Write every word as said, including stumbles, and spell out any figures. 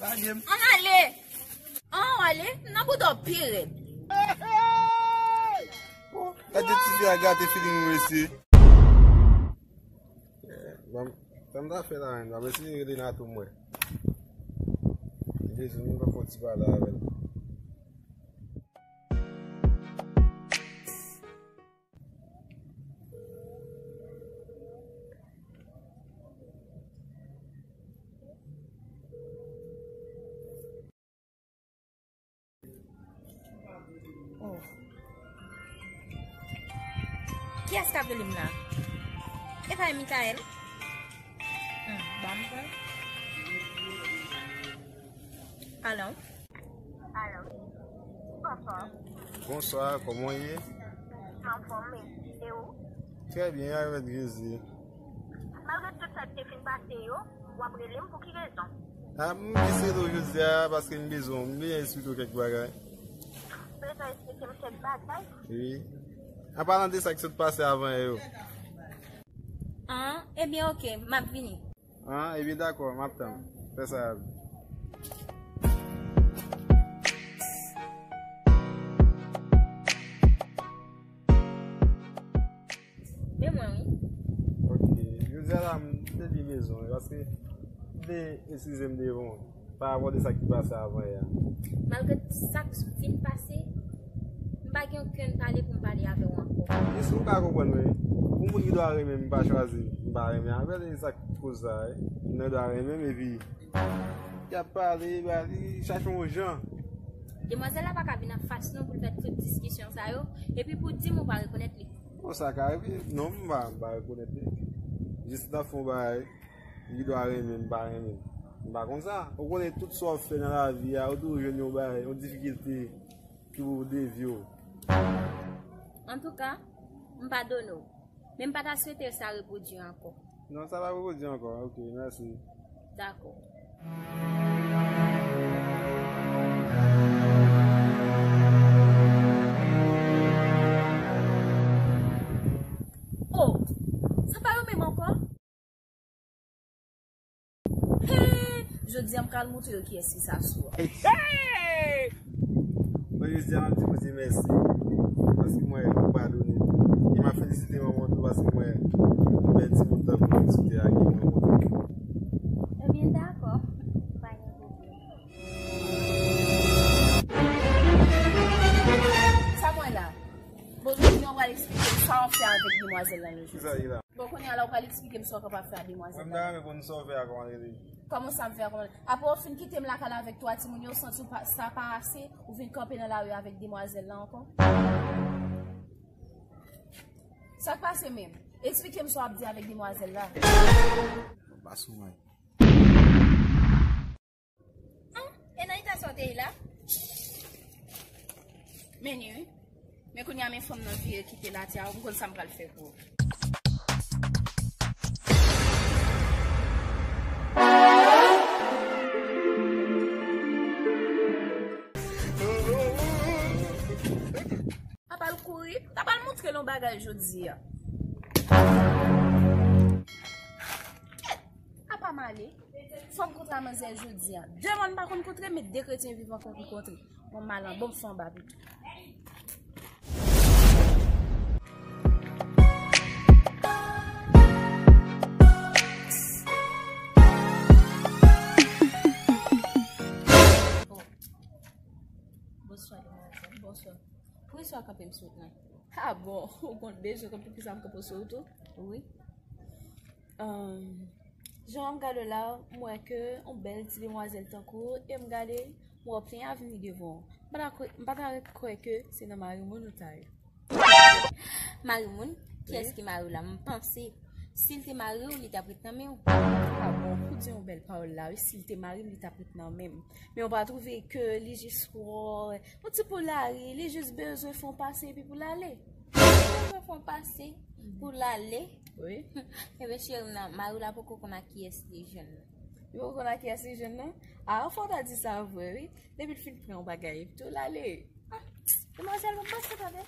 Lage m. Ann ale! An ale, m nan bouda w pi rèd. Bon, gade ti fi a gate feeling mwen mesye. Ban m, sa m ta fè la menm, ban m eseye rele Natou m wè. Li bezwen m, m pral fè yon ti pale avè l. Oh. Kiyès k ap rele m la? E pa Mikaèl? Hmm, ban m pran. Alo? Alo. Bonswa. Bonswa, kòman w ye? M anfòm, e ou? Trè byen, avèk Jezi. Malgre tout sa ki te fin pase yo, w ap rele m pou ki rezon? A, m jis rele w jodi a paske m bezwen w. M bezwen eksplike w kèk bagay. Bezwen eksplike m kèk bagay? Wi. An palan de sa ki sot pase avan yè yo. An, ebyen, oke, m ap vini. An, ebyen, dakò, m ap tann. Fè sa. Men mwen, wi. Ok. Jodi a la, m te byen bezwen, paske m te eskize m devan w pa rapò de sa ki pase avan yè a. Malgre sa k fin pase, m pa gen okenn pale pou m pale avè w ankò. Jis ou ka konprann mwen, wi. Pou moun ki dwa renmen m, m pa chwazi, m pa renmen avè l, e sa k koz sa, wi. Moun nan dwa renmen m, epi y ap pale, ba, li chache yon jan. Demwazèl la pa ka vin anfas nou pou l fè tout diskisyon sa yo, epi pou di m ou pa rekonèt li. Bon, sa ka rive. Non, m pa, m pa rekonèt li. Jis nan fon bagay, li dwa renmen m, pa renmen m. M pa konn sa. Ou konnen tout sa w ap fè nan lavi a, ou toujou jwenn yon bagay, yon difikilte ki pou devye w. Antouka, m padone w. Men m pa ta swete sa repwodui ankò. Non, sa pa repwodui ankò. Ok, mèsi. Dakò. Oh, sa pa yo menm ankò? Hey, jodi a m pral montre yo kiyès ki Sasou a. Hey! Mwen jodi a m ap di Bondye mèsi paske mwen padone l. E m ap felisite manman tou paske mwen bèl timoun tankou l sou tè a ki manman tou. Ebyen, dakò. Pa gen pwoblèm. Sa mwen la. Bon, jodi a w pral eksplike m sa w ap fè avèk demwazèl la jodi a. Kisa li la? Bon, kounye a la, w pral eksplike m sa w kapab fè a demwazèl la. Mwen, m ta renmen konn sa w fè a, kòman l rele. Kòman sa m fè a, kòman l rele? Apre w fin kite m lakay la avèk twa timoun yo, w santi w pa, sa pa ase, ou vin kanpe nan lari avèk demwazèl la ankò? Sa k pase menm? Eksplike m sa w ap di avèk demwazèl la. Pas ou mwen. An, e nan eta sa w te ye la? Men ni, wi. Men kounye a, men fanm nan vire kite l atè a, ou konn sa m pral fè pou ou. Apa l kouri, ta pral montre l yon bagay jodi a. Apa m ale. Fò m kontre a manzè jodi a. Demen m pa konn kontre, men de kretyen vivan konn kontre. Bon, m al anba, m fè anba pito. Oh. Bonswa, demwazèl. Bonswa. Poukisa w kanpe m sou wout lan? Ah bon, ou konn bezwen konn poukisa m kanpe w sou wout ou? Wi. Ahn, jan m gade w la, m wè ke yon bèl ti demwazèl tankou w, e m gade, m wè w plen avni devan w. M pa ta kwè, m pa ta ret kwè ke se nan mari moun ou ta ye. Mari moun? Kiyès ki mari w la? M panse, si l te mari w, li t ap ret nan men w. Ah bon, ou di yon bèl pawòl la, wi, si l te mari m, li t ap ret nan men m. Men w pa twouve ke li jis wè yon ti pou lari, li jis bezwen fè yon pase epi pou l ale. Bezwen fè yon pase pou l ale. Wi. Ebyen, cheri m nan, mari w la poko konn ak kiyès li jwenn nan. Li poko konn ak kiyès li jwenn nan? A, fò w ta di sa vre, wi. Depi l fin pran yon bagay, epi tou l ale. Ah, demwazèl, mwen pase tande.